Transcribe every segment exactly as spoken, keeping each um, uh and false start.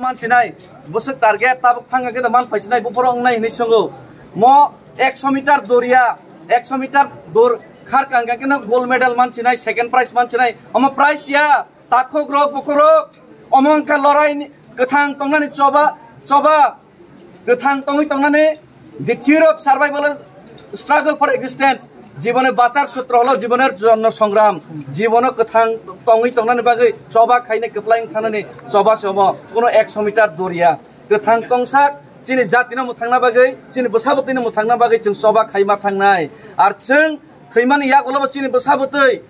Mansinai, bwswk target, tabuk thang khe man phaisinai, buphuru wngnai hinwi swngo. Mo ekso meter doriya, ekso meter dor kharkang khe no gold medal mansinai, second prize mansinai. Omo prize ya, takhuk rok, bukhuk rok, omo wngkha lorai ni kwthang tongnani choba, choba kwthang tongwi tongnani, the theory of survival, struggle for existence. Jibone bachar sutro holo, jibone jonno songram, jibono kwthang tongwi tongnani bagwi choba khaina kwplai wng thanani choba se omo, kuno ekso meter doriya. Kwthang tongsak chini jatino mwthangna bagwi, chini bwsa bwtwino mwthangna bagwi chwng choba khaima thangnai. Ar chwng thwimani yagulobo chini bwsa bwtwi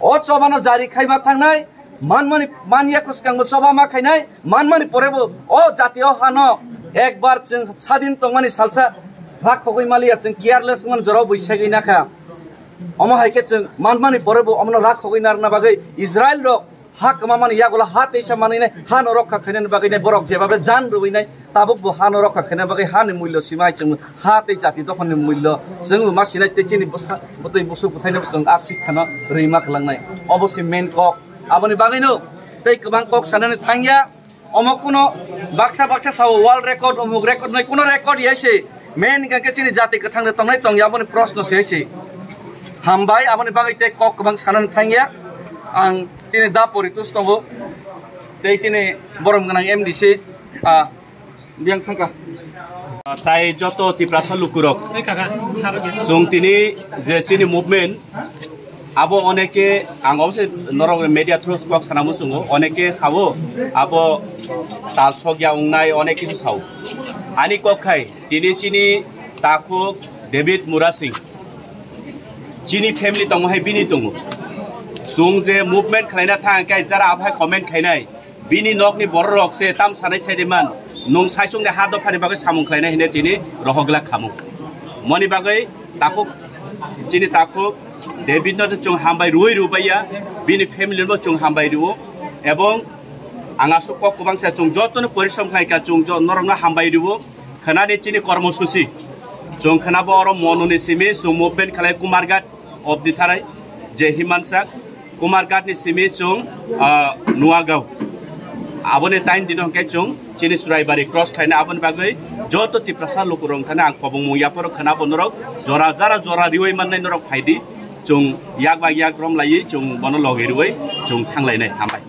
o chobano jari khaima thangnai, manmani, man yakho swkangbo choba ma khainai, manmani porebo o jatio hano ekbar chwng sadin tongmani salsa rakhogwi maliya, chwng careless wngmani jorao buisegwi nakha. Omo hai khe chwng manmani porebo omono rakhogwi narwkna bagwi Israel rok ha kwmamani yagulo ha teisa manwinai hano rokha khainani bagwinai borok jebabe jan rwinai tabukbo hano rokha khaina bagwi hani mullo simai chwng ha tei jati dophani mullo chwng ma sinai tei chini bwsa bwtwi busuk bwthaino chwng a sikhano rwima kwlangnai. Obo se main kok. Aboni bagwino tei kwbang kok sanani thangya. Omo kuno baksa baksa sao world record, umuk record, nai kuno record ya se. Main hingka khe chini jati kwthang de tongnai tongya, aboni proshno se se. Hambai, aboni bagwi tei kok kwbang sanani thangya. Ang chini da poritus tongo. Tei chini borom gwnang M D C, ah, biyang thangka. Tai joto Tiprasa lukurok. Chwng tini je chini movement, abo oneke, ang obose norok media through kok sana muchungo, oneke sao, abo tal sokya wngnai, onek kisu sao. Ani kok khai, tini chini takhuk David Murasing, chini family tongo hai bini tongo. Chwng je movement khlaina thang khe jara abo hai comment khainai. Bini nokni bororok se tam sanai sai de man, nwng saichung de ha dophani bagwi samung khlainai hine tini rohok glak khamu. Moni bagwi takhuk, chini takhuk David no chwng hambai rwui rwbaiya, bini family no chwng hambai rwo, ebong ang aswk kok kwbang se chwng jotono porisom khlai kha, chwng jo-, norokno hambai rwo. Khwnani chini kormosuchi chwng khwnabo oro Monuni simi chwng movement khlai Kumarghat obdi tharai je Himansa Kumarghat ni simi chwng, ah, Nuagaon. Aboni tain dino hwnkhe chwng chini Churaibari cross khlaina aboni bagwi joto Tiprasa lukurok thani ang kobongmung yaphoro khwnabo norok jora jara jora riwi mannai norok phaidi chwng yak bai yak rom laiwi chwng bono logi rwui chwng thanglainai. Hambai.